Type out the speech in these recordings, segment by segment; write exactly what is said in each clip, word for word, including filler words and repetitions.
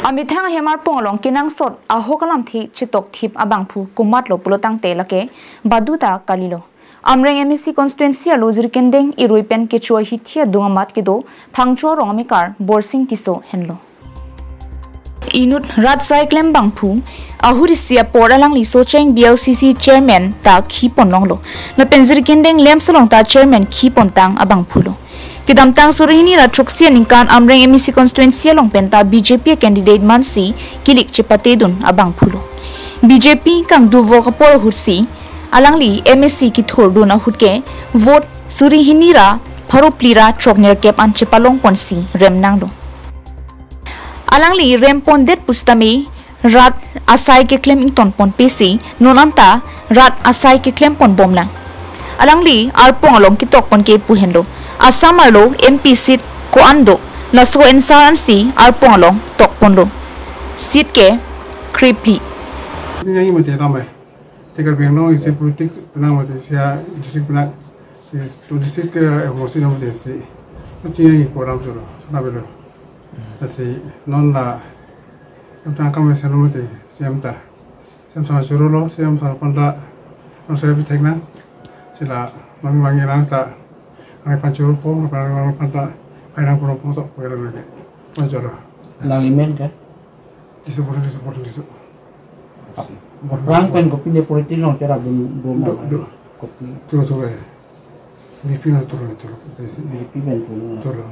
Amethang ahem arpong along kenangsot ahok alamthe chetok thip abangphu komatlo pulotangte lake baduta kalilo. Amreng M A C constituency arlo Jirikindeng irui pen kecho ahithi adung amat kedo Phangcho arong amekar Borsing Tisso henlo. Inut rat asai keklem abangphu ahut isi apor alangli Socheng B L C C chairman ta khipon longlo. Lapen Jirikindeng LAMPS along ta chairman khipon tang abangphulo. Kedamtang suri hini ra throksi aningkan Amreng M A C constituency along penta B J P candidate mansi kilik chepatedun abangphulo. B J P kangduvok apor ahutsi alangli M A C kithurdun ahut ke vote suri hini ra pharo phli ra throknerkep an chepalongponsi remnanglo. Alangli rempondet pusitame rat asai keklem ingtonponpesi non anta rat asai keklemponbomlang. Alangli arpong along ketokpon ke pu henlo. Assam arlo M P seat ko-an do, laso answer ansi arpong along tokponlo. Seat ke krephli. Ini yang mati ramai. Tiga Karbi Anglong isi politik penang mati sia district penang si to district ke emosi nama mati si. Itu yang program suruh. Sana belo. Lasi non la, yang tangkam yang selalu mati, C M ta. C M sama suruh lo, C M sama panda, non saya bitek nang. Sila mangi mangi nang ta. Ang pan suruh po, ang pan ta. Ang pan suruh po tok, po lagi. Pan suruh. Nang limen kan? Tisso, Borsing Tisso, Borsing Tisso. Rang pen kopi ne politik along cherapdun do ma? Do, do. Kopi? Turo turo eh. B J P no turo turo. B J P pen turo. Turo.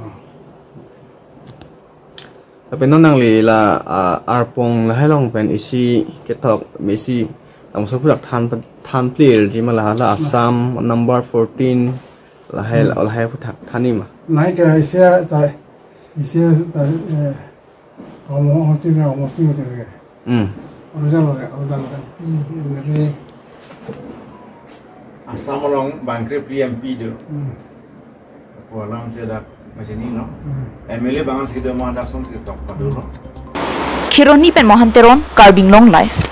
Lapen non nangli la, ah, arpong lahai along pen isi ketok mesi tangso purak than than plir ji ma la, la Assam number fourteen lahai, hmm, lahai pu tha-, thani ma. Nai ke isi ta, isi ta, eh, Omo, omo, sini, omo, sini, sini. Hmm. Omo, sini, omo, sini. Pi, M L A. Assam along bangkre phli M P do. Hmm. Ko alam si dak pachini lo. Hmm. M L A bang si do ma dak song si tok padu lo. Kheroni pen Mohan Teron, Karbi Anglong Live.